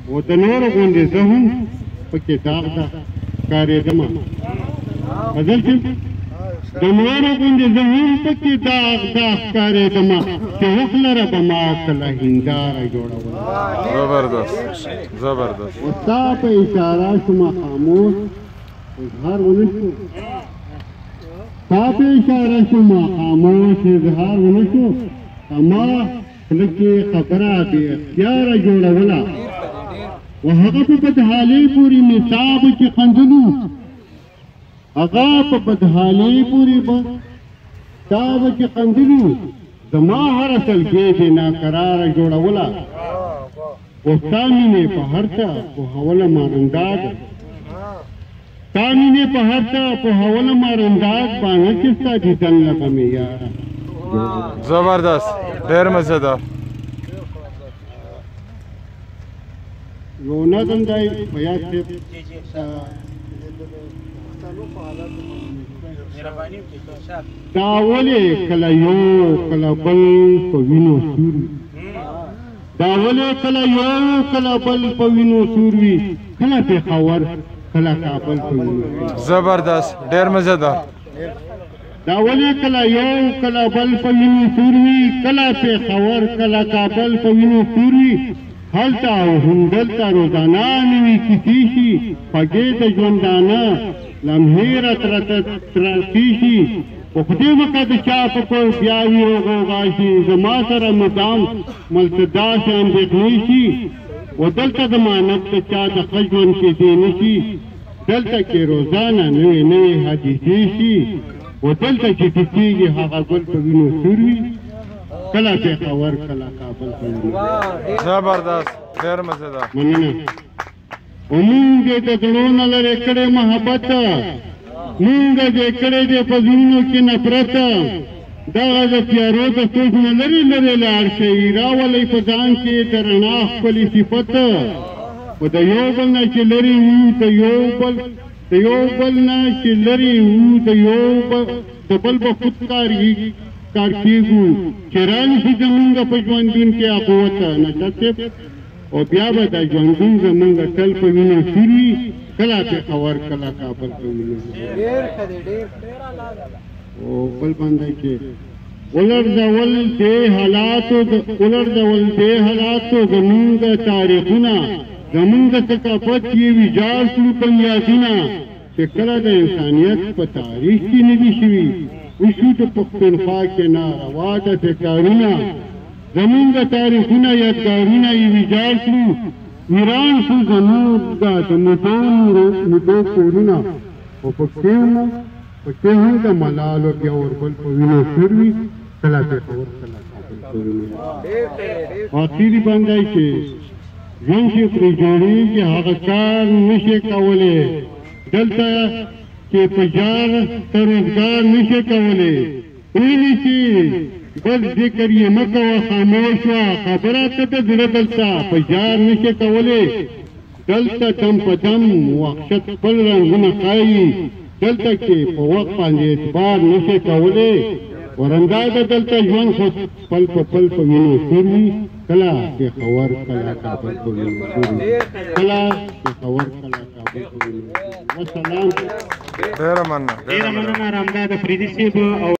او د نورو غوندې زه هم پکې داغ داغ ښکارېدمه. غزل صاحب د نورو غوندې زه هم پکې داغ داغ ښکارېدمه چې وخت لره به ما کله هنداره جوړوله. زبردست زبردست. ستا په اشاره شومه خاموش، اظهار ونه شو. ستا په اشاره شومه خاموش، اظهار ونه شو. ما خوله کې خبره بې اختیاره جوړوله، و هغه په بدحالۍ پورې مې تا به چې خندلو، هغه په بدحالۍ پورې به تا به چې خندلو، زما هره سلګۍ دې ناکراره جوړوله. او ستا مینې په هر څه پوهوله مارنداد، ستا مینې په هر څه پوهوله مارنداد، باڼه چې ستا دیدن له به مې یاره. زبردست، ډېر مزیدار. یو نظم دی فیاض صاحب. دا ولې کله یو کله بل په وینو سور وي، دا ولې کله یو کله بل په وینو سور وي، کله پېښور کله کابل په وینو سور. زبردست، ډېر مزیدار. دا ولې کله یو کله بل په وینو سور وي، کله پېښور کله کابل په وینو سور وي، هلته او همدلته روزانه نوې کیسې شي، خوږې د ژوندانه لمحې راتراتې شي. خو خدای مکه د چا په کور بیا وي غوغا شي، زما سره مدام ملته داسې اندېښنې شي، او دلته ضمانت د چا د ښه ژوند کېدی نه شي، دلته کې روزانه نوې نوې حادثې شي، او دلته چې ټیټېږي هغه ګل په وینو سور وي، کله پېښور کله کابل په وینو. زبردست، ډېر مزیدار. مننه. او مونږ دې د زړو نه لرې کړی محبت، مونږ دې کړی دی په زړونو کې نفرت، دغه د تیارو د سوچ نه لرې لرې لاړ شئ، راولئ په ځان کې د رڼا ښکلي صفت، او د یو بل نه چې لرې وو، د یو بل نه چې لرې وو، د یو بل د بل به خود کار کېږو، چې رانشي زمونږ په ژوندون کې قوت. نشاط صاحب، او بیا به دا ژوندون زمونږ تل په وینو سور وي، کله پېښور کله کابل په وینو سور. او بل باندې چې ولرځول دې حالاتو، ولرځول دې حالاتو زمونږ تاریخونه، زمونږ ثقافت یې ویجاړ کړو بنیادونه، چې کله د انسانیت په تاریخ کې نه دي شوي، وشو د پښتونخوا کې ناروا داسې کارونه، زمونږ تاریخونه یادګارونه یې ویجاړ کړو، ویران شو زمونږ د مودو مودو کورونه، او پکې هم د ملالو بیا اوربل په وینو سور وي، کله پېښور کله کابل په وینو. اخري باندې چې ژوند چې پرې جوړېږي هغه کار نشي کولی، دلته چې په جار ته روزګار نشي کولی، ویلي چې بل ذکر یې مه کوه خاموش وه، خبره ته د زړه دلته په جار نشي کولی، دلته دم په دم وحشت خپل رنګونه ښایي، دلته کې په وخت باندې اعتبار نشي کولی، ورندا د دلته ژوند خو پل په پل په وینو سور وي، کله پېښور کله کابل په وینو سور وي، کله پېښور کله کابل په وینو سور وي. وسلام. ډېره مننه، ډېره مننه رامداد افریدي صاحب.